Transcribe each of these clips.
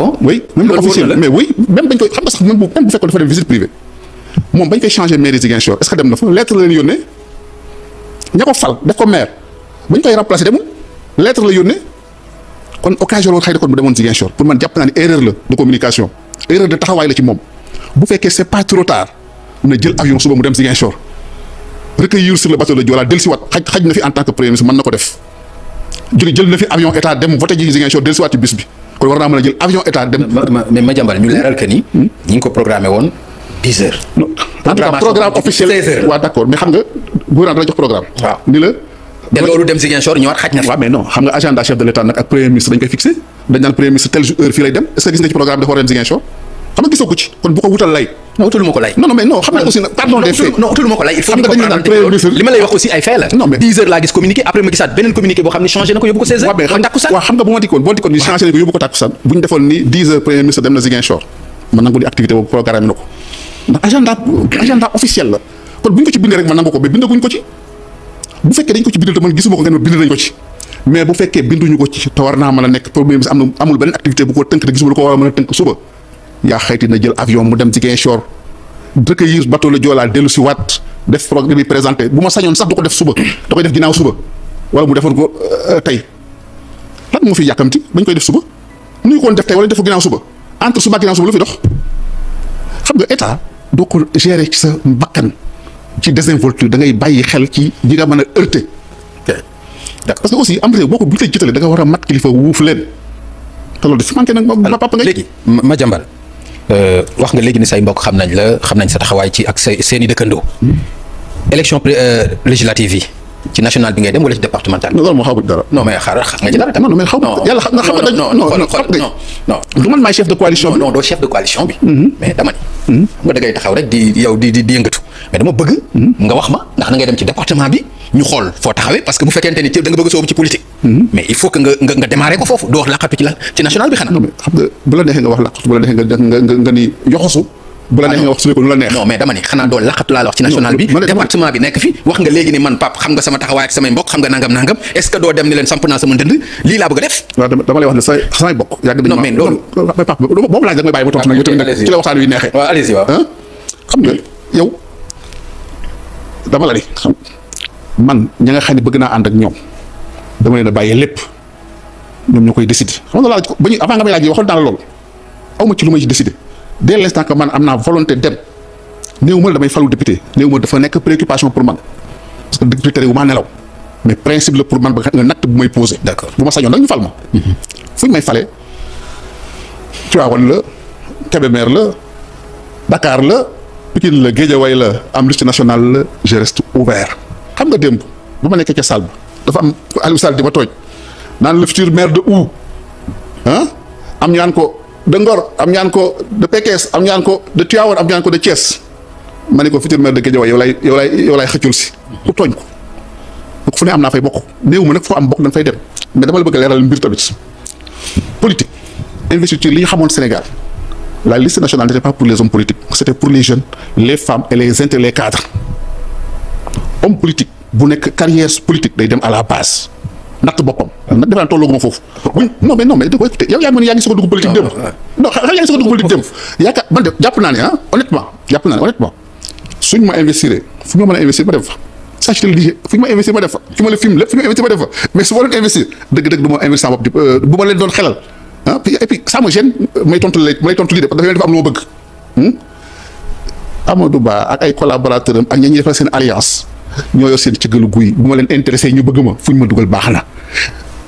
bon oui même le officiel mais oui même bañ koy xam nga sax même bu fekkoon dafa dem visite privée moom bañ koy changer maire Ziguinchor est-ce que dem na fa lettre la leen yónnee ña ko fal def ko maire bañ koy remplacer demul lettre la yónnee kon occasion la xëy na kon bu demoon Ziguinchor pour man jàpp naa ne erreur la de communication erreur de taxawaay la ci moom bu fekkee c'est pas trop tard na jël avion suba mu dem Ziguinchor recueillir sur le bateau de Joola dellusiwaat xaj na fi en tant que premier ministre mën na ko def jóge jël na fi avion état dem voté ji Ziguinchor dellusiwaat ci bis bi kon war naa mën a jël avion état dem. mais Madiambal ñu leeral que ni. ñi ngi ko programmé woon 10 heures. programme officiel 16 heures. waaw d'accord mais xam nga gouvernement dala jox programme. waaw ni la. te loolu dem Ziguinchor ñëwaat xaj na fi. waaw mais non xam nga agenda chef de l'état nag ak premier ministre dañ koy fixé dañ naan premier ministre tel jour heure fii lay dem est-ce que gis nga ci programme dafa war a dem Ziguinchor xam nga gisoo ko ci kon bu ko wutal lay. non utaluma ko lay. non mais non xam nga aussi pardon des faits. non utaluma ko lay il faut xam nga dañu naan premier ministre li ma lay wax aussi ay fait la. non mais 10 heures laa gis communiqué après ma gisaat beneen communiqué boo xam ne changé na ko yóbbu ko 16 heures. kon takkusaan waaw xam nga bu ma dikkoon boo dikkoon ñu changé na ko yóbbu ko takkusaan bu ñu defoon ni 10 heures premier ministre dem na Ziguinchor man nangu ni activité boobu programme na ko ndax agenda officiel la kon bu ñu ko ci bindee rek man nangu ko mais bindaguñ ko ci bu fekkee dañ ko ci bindal te man gisuma ko nga ne bind nañ ko ci mais bu fekkee binduñu ko ci te war naa mën a nekk premier ministre amul beneen activité bu ko tënk te gisuma lu ko war a mën a tënk suba yaa xayti na jël avion mu dem Ziguinchor recueillir bateau la Joola dellu si waat def programme bi présenté bu ma sañoon sax du ko def suba da koy def ginnaaw suba wala mu defoon ko tey lan moo fi yàkkamti bañ koy def suba nu ñu ko woon def tey wala def ko ginnaaw suba entre suba ak ginnaaw suba lu fi dox xam nga état doo ko gérer ci sa bakkan ci désinvolture da ngay bàyyi xel ci ñi nga mën a heurter parce que aussi am réew boo ko bu tey jëtalee da nga war a mat kilifa wuuf leen te loolu dafa manqué nag ma papa ngay léegi Madiambal wax nga léegi ni say mbokk xam nañ sa taxawaay ci ak seen i dëkkandoo. élection législative yi ci national bi ngay dem wala ci départemental. non loolu moo xamuñ dara. non mais xaaral xam nga ci dara tam. non mais xaw ma yàlla xam nga non du man maay chef de coalition bi. non doo chef de coalition bi. mais dama ni. xam nga da ngay taxaw rek di yëngatu mais dama bëgg. nga wax ma ndax da ngay dem ci département bi ñu xool foo taxawee parce que bu fekkente ni da nga bëgg a soobu ci politique. mais il faut que nga démarrer ko foofu doo wax laqatu ci national bi xanaa. non mais xam nga bu la neexee nga wax laqatu bu la neexee nga ni yoxosu bu la neexee nga wax su ko lu la neex. non mais dama ni xanaa doo laqatu laa la wax ci national bi département bi nekk fi wax nga léegi ni man Pape xam nga sama taxawaay ak samay mbokk xam nga nangam est-ce que doo dem ni leen samp naa sama ndënd lii laa bëgg a def. waaw dama lay wax ne samay bokk yàgg non mais loolu Pape boobu laaj da nga may bàyyi ba tontu nag yow tamit ci la waxtaan wi neexee. waaw allez-y waaw xam nga yow dama la ni xam man ñi nga xam ne bëgg naa ànd ak ñoom dama leen a bàyyee lépp ñoom ñoo koy décider xam nga laaj ko ba ñu avant nga may laaj waxoon naa la loolu aw ma ci lu may ci décider dès l'instant que man am naa volonté dem néew ma la damay falu député néew ma dafa nekk préoccupation pour man parce que député wu maa nelaw mais principe la pour man ba nga natt bu may posé. d'accord bu ma sañoon nag ñu fal ma. fu ñu may falee Tivaouane la Kébémer la Dakar la Pikine la Guédiawaye la am liste nationale la je reste ouvert xam nga démb ba ma nekkee ca salle ba dafa am Aliou Sall di ma tooj naan le futur maire de où am ñaan ko de Ngor am ñaan ko de Pekes am ñaan ko de Tivaouane am ñaan ko de Thiès ma ne ko futur maire de Guédiawaye yow lay xëccul si ku tooñ ko donc fu ne am naa fay bokk néew ma nag foo am bokk dañ fay dem mais dama la bëgg a leeral mbir tamit politique investiture li ñu xamoon Sénégal la liste nationale n'était pas pour les hommes politiques c'était pour les jeunes les femmes et les cadres homme politique bu nekk carrière politique day dem à la base natt boppam nag defe naa tolloo ma foofu non mais da koy écouté yow yaa ngi soog a dugg politique démb non xam yaa ngi soog a dugg politique démb yaakaar man de jàpp naa ne honnêtement suñ ma investir fu ñu ma mën a investir ma def fa ça je te le dis fu ñu ma investir ma def fa fi ma la film lépp fu ñu ma investir ma def fa mais su ma leen investir dëgg-dëgg du ma investir sama bopp bu ma leen doon xelal et puis ça me gêne may tontu lii de parce que dafa am lu ma bëgg Amadou Ba ak ay collaborateurs am ak ñi ñuy defal seen alliance ñoo yor seen cëggalu guy bu ma leen intéressé ñu bëgg ma fu ñu ma dugal baax na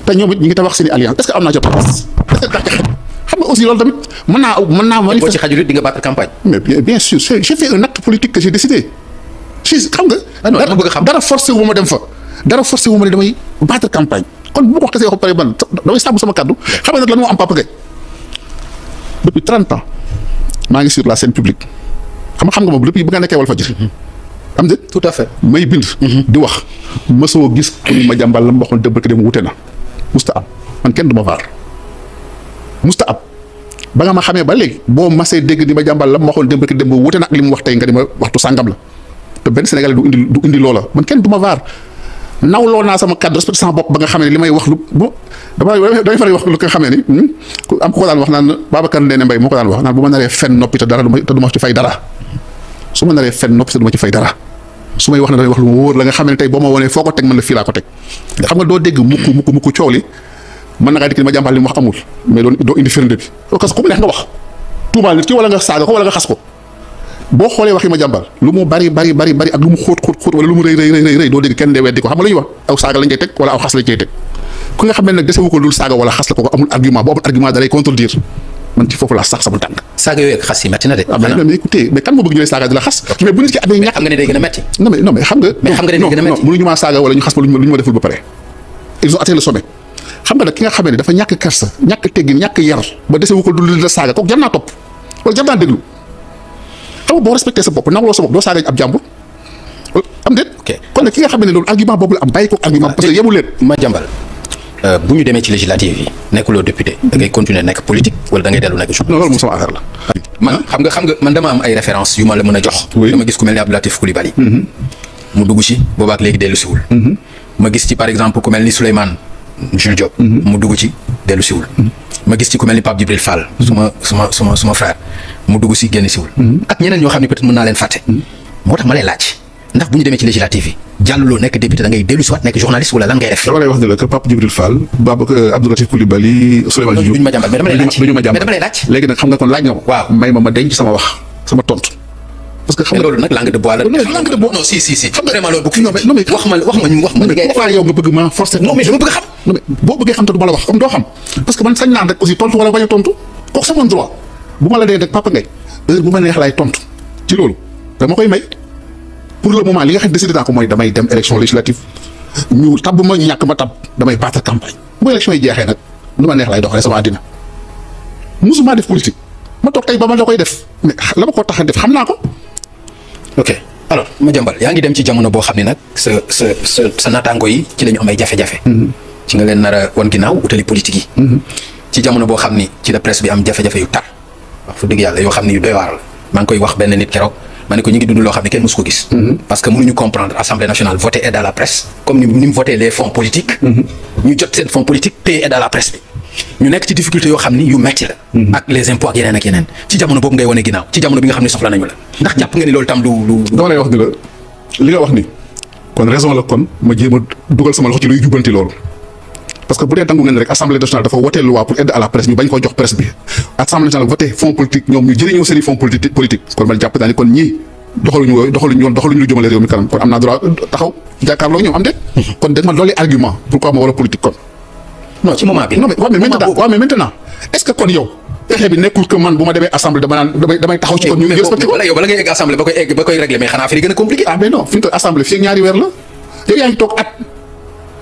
te ñoom it ñu ngi tabax seen alliance est-ce que am naa ca place est-ce que daa ca xaj xam nga aussi loolu tamit mën naa manifester. boo ci xajul di nga battre campagne. mais bien sûr j'ai fait un acte politique que j'ai décidé xam nga. dara forcé wu ma dem fa dara forcé wu ma ne damay battre campagne kon bu ma ko xasee wax pare man damay sàmm sama kàddu xam nga nag lan moo am Papa Gueye depuis 30 ans maa ngi sur la scène publique xam nga moom depuis ba nga nekkee Walfadjri am de tout à fait may bind. di wax mësoo gis ku ni Madiambal la ma waxoon dëbb dem wute na musta am man kenn du ma vaar musta am ba nga ma xamee ba léegi boo masee dégg ni Madiambal la ma waxoon dëbb dem wute na ak li mu wax tey nga di ma waxtu sàngam la te benn Sénégalais du indi loola man kenn du ma vaar nawloo naa sama cadre respecté sama bopp ba nga xam ne li may wax lu damay faral wax lu nga xam ne ni am ko daan wax naan Babacar Ndéné Mbaye moo ko daan wax naan bu ma naree fen noppi te dara te du ma ci fay dara su ma naree fen noppi te du ma ci fay dara su may wax ne damay wax lu ma wóor la nga xam ne tey boo ma wonee foo ko teg man la fii laa ko teg xam nga doo dégg mukk coow li mën na ngaa dikk ma jàmbal li mu wax amul mais doo indi firnde bi parce que ku mu neex nga wax tuumaal nit ki wala nga saaga ko wala nga xas ko boo xoolee waxi ma jàmbal lu mu bari ak lu mu xóot wala lu mu rëy doo dégg kenn dee weddi ko xam nga lu ñuy wax aw saaga lañ cay teg wala aw xas lañ cay teg ku nga xam ne nag desewu ko dul saaga wala xas la ko amul argument boo amul argument da lay contredire man ci foofu laa sax sama tànk. saaga yooyu ak xas yi métti na de. mais écoutez mais kan moo bëgg ñu lay saaga di la xas. mais bu nit ki amee ñàkk xam nga ne day gën a métti. non mais xam nga. mais xam nga ne day gën a métti non mënuñu maa saaga wala ñu xas ma lu ñu ma deful ba pare. ils ont atteint le sommet xam nga nag ki nga xamee ne dafa ñàkk kersa ñàkk teggin ñàkk yar ba desewu ko dul la saaga kooku jar naa topp wala jar naa déglu xam nga boo respecté sa bopp nawloo sa bopp doo saaga ab jàmbur am déet. kon nag ki nga xam ne loolu argument boobu la am bàyyi ko argument parce que yemul leen. ma jàmbal bu ñu demee ci législative yi nekkuloo député da ngay continuer nekk politique wala da ngay dellu nekk journaliste. non loolu moom sama affaire la. man xam nga man dama am ay références yu ma la mën a jox. dama gis ku mel ni Abdou Latif Coulibaly. mu dugg ci boobaak léegi dellu siwul. ma gis ci par exemple ku mel ni Souleymane Jules Diop. mu dugg ci dellu siwul. ma gis ci ku mel ni Pape Djibril Fall. suma frère mu dugg ci génn siwul. ak ñeneen ñoo xam ne peut-être mën naa leen fàtte. moo tax ma lay laaj ndax bu ñu demee ci législative yi jàlluloo nekk député da ngay dellu si waat nekk journaliste wala lan ngay def. dama lay wax ne la que Pape Djibril Fall Abdou Latif Coulibaly Souleymane Jules Diop duñu ma jàmbal mais dama lay laaj léegi nag xam nga kon laaj nga ma. waaw may ma denc sama wax sama tontu. parce que xam nga loolu nag langue de bois la. langue de bois non si xam nga vraiment loolu bëgg. non mais wax ma li ngay def. yow nga bëgg ma forcer. non mais dama bëgg xam. non mais boo bëggee xam te du ma la wax comme doo xam parce que man sañ naan rek aussi tontu wala bañ a tontu kooku sama droit bu ma la dee rek Papa Ngagne heure bu ma neex laay tontu ci loolu dama koy may pour le moment li nga xam ne décidé naa ko mooy damay dem élection législative ñu tabb ma ñàkk ma tab damay battre campagne bu élection yi jeexee nag nu ma neex lay doxalee sama àddina musuma def politique ma toog tey ba ma la koy def mais la ma ko tax a def xam naa ko. ok alors Madiambal yaa ngi dem ci jamono boo xam ne nag sa naataango yi ci la ñu am ay jafe-jafe. ci nga leen nar a wan ginnaaw utali politique yi. ci jamono boo xam ni ci la presse bi am jafe-jafe yu tar wax fu dëgg yàlla yoo xam ne yu doy waar la maa ngi koy wax benn nit keroog. ma ne ko ñu ngi dund loo xam ne kenn mësu ko gis. parce que mënuñu comprendre Assemblée nationale voter aide à la presse comme ni mu voté les fonds politiques. ñu jot seen fonds politique payer aide à la presse bi. ñu nekk ci difficulté yoo xam ni yu metti la. ak les impôts ak yeneen ak yeneen ci jamono boobu ngay wane ginnaaw ci jamono bi nga xam ne soxla nañu la ndax jàpp nga ni loolu tam lu. dama lay wax ni la li nga wax ni kon raison la kon ma jéem a dugal sama loxo ci luy jubbanti loolu. parce que bu dee dangu ngeen rek Assemblée nationale dafa wote loi pour aide à la presse ñu bañ koo jox presse bi Assemblée nationale voté fonds politique ñoom ñu jëriñoo seen i fonds politique kon man jàpp naa ni kon ñii doxaluñu lu jëmale réew mi kanam kon am naa droit taxaw jàkkaarloo ñoom am de. kon da nga ma dolli argument pourquoi ma war a politique kon. non ci moment bi. non mais maintenant est-ce que kon yow pexe bi nekkul que man bu ma demee assemblée damay taxaw ci kon ñu respecté ko. mais yow bala ngay egg assemblée ba koy régler mais xanaa fi gën a compliqué. ah mais non fi mu toll assemblée fii ak ñaari weer la yow yaa ngi toog at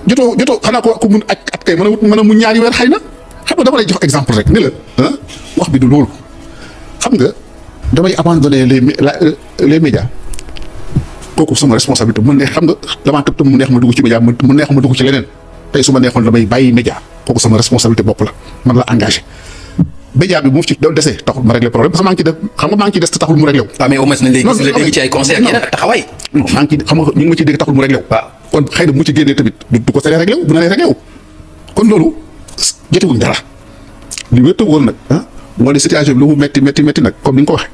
jotoo xanaa ko mun at kay mën a mun ñaari weer xëy na xam nga dama lay jox exemple rek ni la wax bi du loolu xam nga damay abandonner les médias kooku sama responsabilité mu neex xam nga damaa tëb mu neex ma dugg ci média mu neex ma dugg ci leneen tey su ma neexoon damay bàyyi média kooku sama responsabilité bopp la man la engagé média bi mu ci desee taxul ma régler problème parce que maa ngi ci def xam nga maa ngi ci des te taxul mu réglé wu. waaw mais au moins nañ léegi la dégg ci ay conseils ak yeneen ak taxawaay. maa ngi ci xam nga ñu ngi ma ciy dégg taxul mu réglé wu. waaw kon xëy na bu mu ci génnee tamit du ko seree réglé wu bu naree réglé wu kon loolu jotewuñ dara li wér te wóor nag moo ne situation bi lu mu métti nag comme ni nga ko waxee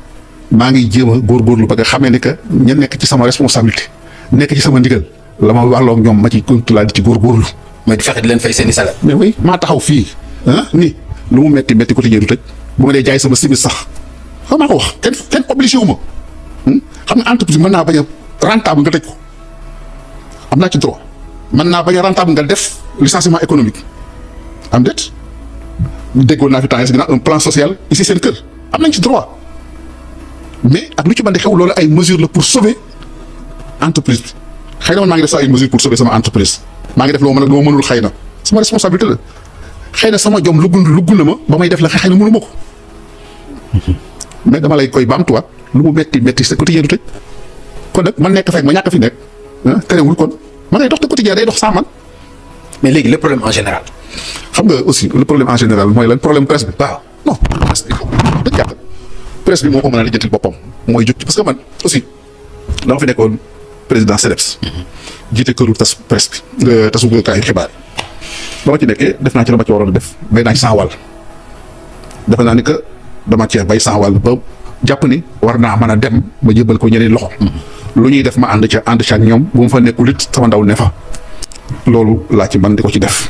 maa ngi jéem a góorgóorlu ba nga xamee ni que ña nekk ci sama responsabilité nekk ci sama ndigal la ma wàlloog ñoom ma ci continuer di ci góorgóorlu. mais di fexe di leen fay seen i salaire. mais oui maa taxaw fii ni lu mu métti quotidien du tëj bu ma dee jaay sama simis sax xam maa ko wax kenn obligé wu ma xam nga entreprise mën naa bañ a rentable nga tëj ko am naa ci droit mën naa bañ a rentable nga def licenciement économique am déet déggoon naa fi temps yii un plan social ici seen kër am nañ ci droit mais ak lu ci mën di xew loolu ay mesures la pour sauver entreprise bi xëy na man maa ngi def sax ay mesures pour sauver sama entreprise maa ngi def loo mënul xëy na sama responsabilité la xëy na sama jom luggul na ma ba may def la xëy na mënu ma ko mais dama lay koy baamtuwaat lu mu métti sa quotidien du tëj kon nag man nekk fekk ma ñàkk fi nekk terewul kon ma ngay dox te quotidien day dox saa man. mais léegi le problème en général. xam nga aussi le problème en général mooy lan problème presse bi. waaw non presse bi dëgg yàlla presse bi moo ko mën a lijjantil boppam mooy jóg parce que man aussi dama fi nekkoon président CDEPS. jiite këru tas presse bi tasukaayu xibaar ba ma ci nekkee def naa ci la ma ci waroon a def bay naa ci 100 wàll defe naa ni que dama cee bay 100 wàll ba jàpp ni war naa mën a dem ma jébal ko ñeneen loxo. lu ñuy def ma ànd ca ak ñoom bu ma fa nekkul it sama ndaw ne fa loolu laa ci man di ko ci def.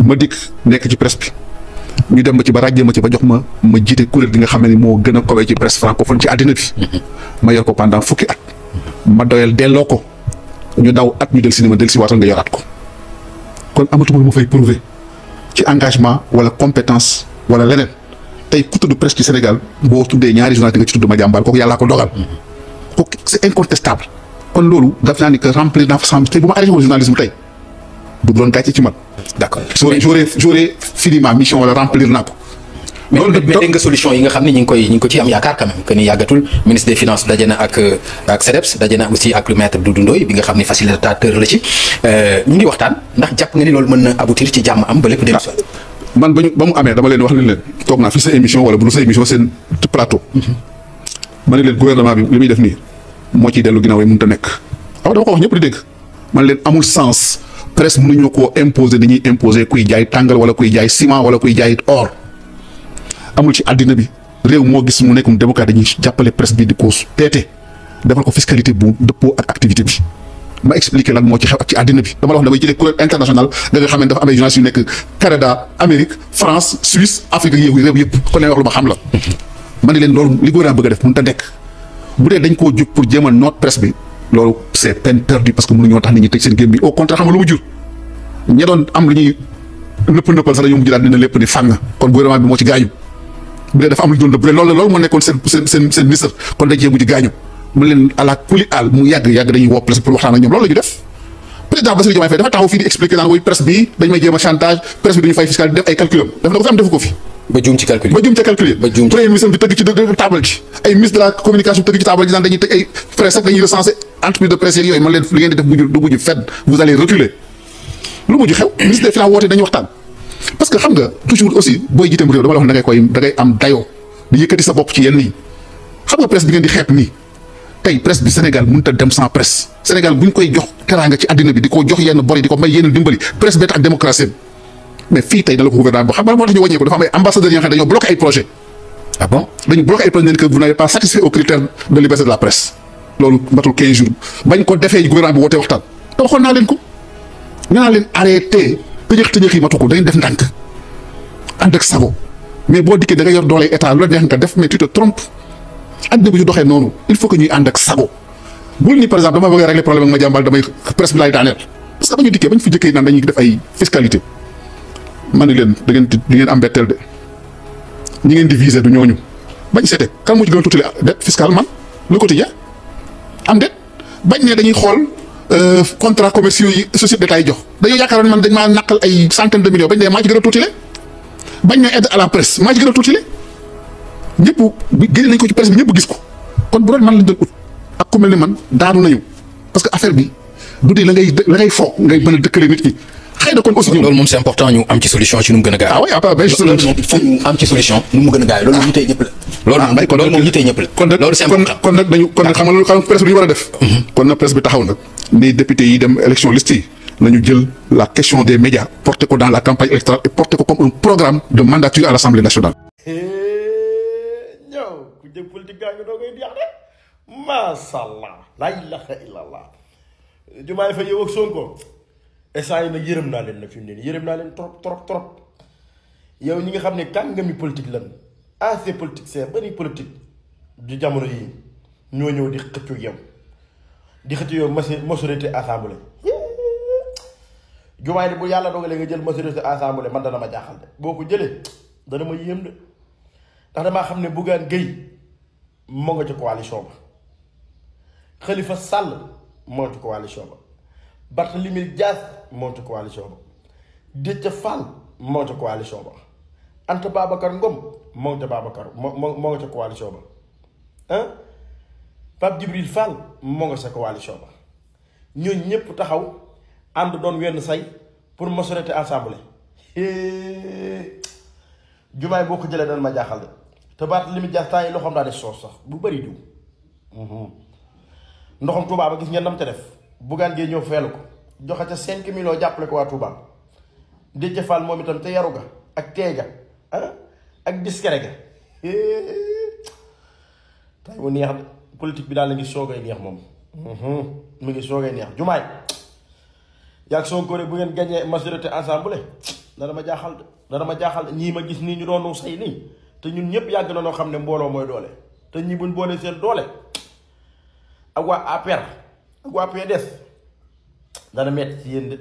ma dikk nekk ci presse bi ñu dem ba ci ba ràjjee ma ci ba jox ma jiite kuréel gi nga xam ne ni moo gën a kowee ci presse francophone ci àddina bi. ma yor ko pendant fukki at. ma doyal delloo ko ñu daw at ñu del si ni ma del si waatal nga yoraat ko kon amatuma lu ma fay prouver ci engagement wala compétence wala leneen tey ku tudd presse ci Sénégal boo tuddee ñaari journaliste nga ci tudd Madiambal kooku yàllaa ko dogal. kooku c'est incontestable kon loolu daf naa ni que remplir naa fa sam tey bu ma arrêté woon journalisme tey du doon gàcce ci man. d'accord j'aurais fini ma mission wala remplir naa ko. loolu mais dégg nga solution yi nga xam ne ñi ngi ko ci am yaakaar quand même que ni yàggatul ministre des finances daje na ak CDEPS daje na aussi ak le maître Doudou Ndoye bi nga xam ne facilitateur la ci ñu ngi waxtaan ndax jàpp nga ni loolu mën na aboutir ci jàmm am ba lépp dellu si. man ba mu amee dama leen wax leen toog naa fi sa émission wala bu dul sa émission seen plateau. ma ne leen gouvernement bi li muy def nii moo ciy dellu ginnaaw yi mënut a nekk. waaw dama ko wax ñëpp di dégg man leen amul sens presse mënuñu koo imposer dañuy imposer kuy jaay tàngal wala kuy jaay ciment wala kuy jaay or. amul ci àddina bi réew moo gis mu nekkum démocrate dañuy jàppale presse bi di ko teete defal ko fiscalité bu dëppoo ak activité bi ma expliquer lan moo ci xew ak ci àddina bi dama la wax damay jëlee kuréel international nga xam ne dafa amee journalistes yu nekk Canada Amérique France Suisse Afrique ak réew yëpp kon ne wax lu ma xam la. ma ne leen loolu li gouvernement bëgg a def mënut a nekk bu dee dañ koo jóg pour jéem a noot presse bi loolu c'est peine perdue parce que mënuñoo tax nit ñi tëj seen gémmiñ au contraire xam nga lu mu jur ña doon am lu ñuy nëppal sax dañoo mujj daal dina lépp ni fàng kon gouvernement bi moo ci gaañu. bu dee dafa am lu ñu doon def bu dee loolu moo nekkoon seen ministre kon dañ cee mujj gaañu mu leen ala kuli al mu yàgg dañuy woo presse pour waxtaan ak ñoom loolu la ñu def président Bassirou Diomaye Faye dafa taxaw fii di expliquer naan woy presse bi dañ may jéem a chantage presse bi duñu fay fiscal def ay calculam def na ko fi am defu ko fi ba juum ci calcul premier ministre bi tëgg ci table ji ay ministre de la communication tëgg ci table ji naan dañuy tëj ay presse ak dañuy recenser entreprise de presse yooyu man leen li ngeen di def du mujj fenn vous allez reculer lu mujj xew ministre des finances woote dañuy waxtaan parce que xam nga toujours aussi booy jiiteem réew dama la wax da ngay am dayoo di yëkkati sa bopp ci yenn yi xam nga presse bi ngeen di xeeb nii tey presse bi Sénégal mënut a dem sans presse Sénégal bu ñu koy jox teraanga ci àddina bi di ko jox yenn bor yi di ko may yenn dimbali presse bett ak démocratie mais fii tey dala ko gouvernement boo xam nga moo tax ñu wàññeeku dafa am ay ambassadeurs yi nga xam ne dañoo bloqué ay projets. ah bon dañu bloqué ay projets que vous n'avez pas satisfait aux critères de liberté de la presse loolu matul 15 jours bañ ko defee gouvernement bi wootee waxtaan te waxoon naa leen ko ñu naan leen arrêté tëjëx yi matu ko dañuy def ndànk ànd ak sago mais boo dikkee da nga yor doole état lu la neex nga def mais tu te trompes àddina bi ñu doxee noonu il faut que ñuy ànd ak sago bul ni par exemple dama bëgg a régler problème ak Madiambal damay presse bi laay daaneel parce que ba ñu dikkee bañ fi jëkkee naan dañuy def ay fiscalité man ni leen da ngeen am betteel de ñi ngeen di viser du ñooñu bañ seete kan moo ci gën a tuuti dette fiscale man Le Quotidien am det bañ ne dañuy xool contrat commerciaux yi société d'état yi jox dañoo yaakaaroon man dañ maa naqal ay centaine de millions bañ ne maa ci gën a tuuti bañ ne aide à la presse maa ci gën a tuuti ñëpp génne nañ ko ci presse bi ñëpp gis ko kon bu doon man lañ doon ut ak ku mel ne man daanu nañu parce que affaire bi du dee la ngay foog ngay mën a dëkkale nit ñi xëy na kon aussi ñoom loolu moom c'est important ñu am ci solution ci nu mu gën a gaaw. ah oui après ben loolu moom il faut ñu am ci solution nu mu gën a gaaw loolu moom ñu tey ñëpp la. loolu moom ñu tey ñëpp la. loolu c'est important kon nag dañu kon nag xam nga loolu presse bi ñu war a def. kon nag presse bi taxaw nag ni député yi dem élection liste yi nañu jël la question des médias porter ko dans la campagne électorale et porter ko comme un programme de mandature à l'Assemblée nationale. ñëw ku jëg politique gaa ngi doo koy jeex de maasàllaa laa ilaha illallah Diomaye Faye yow ak Sonko instant yi nag yërëm naa leen nag fi mu ne nii yërëm naa leen trop yow ñi nga xam ne kàngami politique lan assez politique c'est bari politique du jamono yi ñoo ñëw di xëccu yow di xëccu yow majorité assemblée Diomaye bu yàlla dogalee nga jël majorité assemblée man dana ma jaaxal de boo ko jëlee dana ma yéem de ndax damaa xam ne Bougane Gueye moo nga ci coalition ba Khalifa Sall moo ci coalition ba Barthélémy Dias moo ci coalition ba Déthié Fall moo ci coalition ba Anta Babacar Ngom moo nga ca coalition ba ah Pape Djibril Fall moo nga sa coalition ba ñooñu ñëpp taxaw ànd doon wenn say pour majorité assemblée Diomaye boo ko jëlee dana ma jaaxal de te Barthélémy Dias temps yi loxoom daa def soos sax bu bëri diw ndoxam Tuubaa ba gis ngeen nam te def Bougane Gueye ñëw feelu ko joxe ca 5 millions jàppale ko waa Touba Déthié Fall moom itam te yaru ga ak teey ga ak discret ga tay mu neex de politique bi daal la ngi soogay neex moom mu ngi soogay neex Jumaay yaag Sonko bu ngeen gañee majorité assemblée dana ma jaaxal ñii ma gis nii ñu doon say nii te ñun ñëpp yàgg na noo xam ne mbooloo mooy doole te ñi buñ boolee seen doole ak waa APR ak waa PDS dana metti ci yéen de